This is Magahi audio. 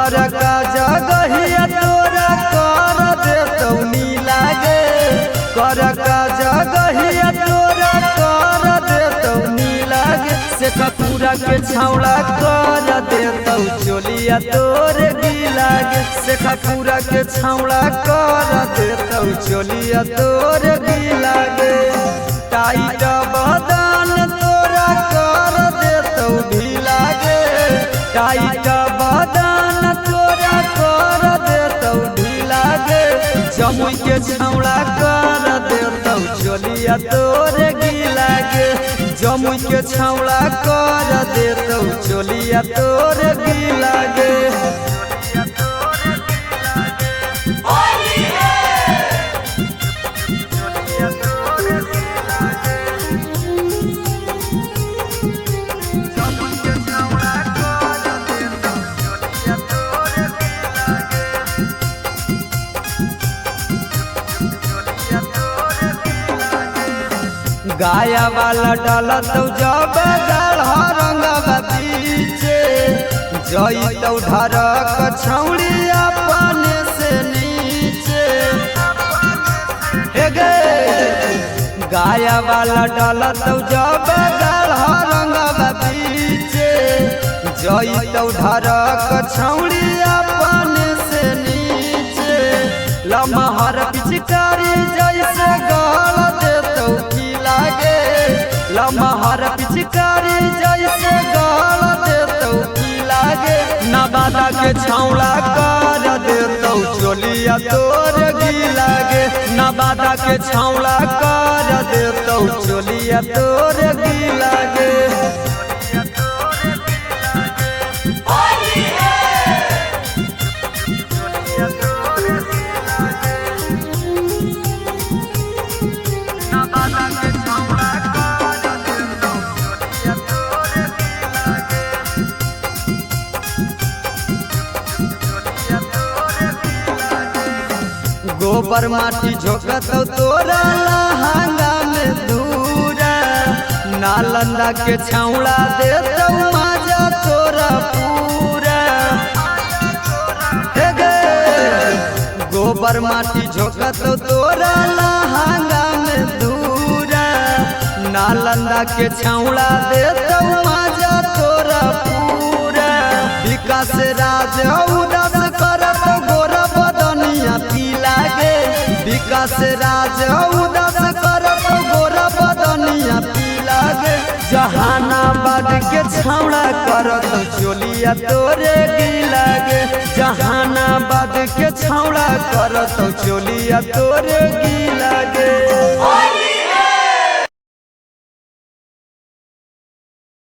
कर का जगहिया तोरा कर देतौ नीला गे, कर का जगहिया तोरा कर देतौ नीला गे। शेखपुरा के छौड़ा कर देतौ चोलिया तोरे गीला गे, शेखपुरा के छौड़ा कर देतौ चोलिया तोरे गीला गे। टाइट बदन तोरा कर देतौ ढीला गे, टाइट बदन तोरा कर देतौ ढीला गे। जमुई के छौड़ा कर देतौ चोलिया तोरे गीला गे, जमुई के छौड़ा कर देतौ चोलिया तोरे गीला गे। गाया वाला डालत जब गाढ़ा रंगवा पीछे, जइतौ ढरक छौड़ी अपने से नीचे। हे गे गाया वाला डालत जब गाढ़ा रंगवा पीछे, जइतौ ढरक छौड़ी अपने से नीचे। लमहर पिचकारी जैसे गाल देतौ लागे, लमहर पिचकारी जैसे गाल देतौ की लागे। नवादा के छौड़ा कर देतौ चोलिया तोरे गीला गे, नवादा के छौड़ा कर देतौ चोलिया तोरे गीला गे। गोबर माटी झोंकतौ तोरा लहंगा में धूरा, नालंदा के छौड़ा देतौ मजा तोरा पूरा। हे गे गोबर माटी झोंकतौ तोरा लहंगा में धूरा, नालंदा के छौड़ा देतौ मजा तोरा पूरा। विकास राज उदास करत गोरा बदनिया पीला गे, विकास राज उदास करत गोरा बदनिया पीला गे। जहानाबाद के छौड़ा करत चोलिया तोरे गीला गे, जहानाबाद के छौड़ा करत चोलिया तोरे गीला।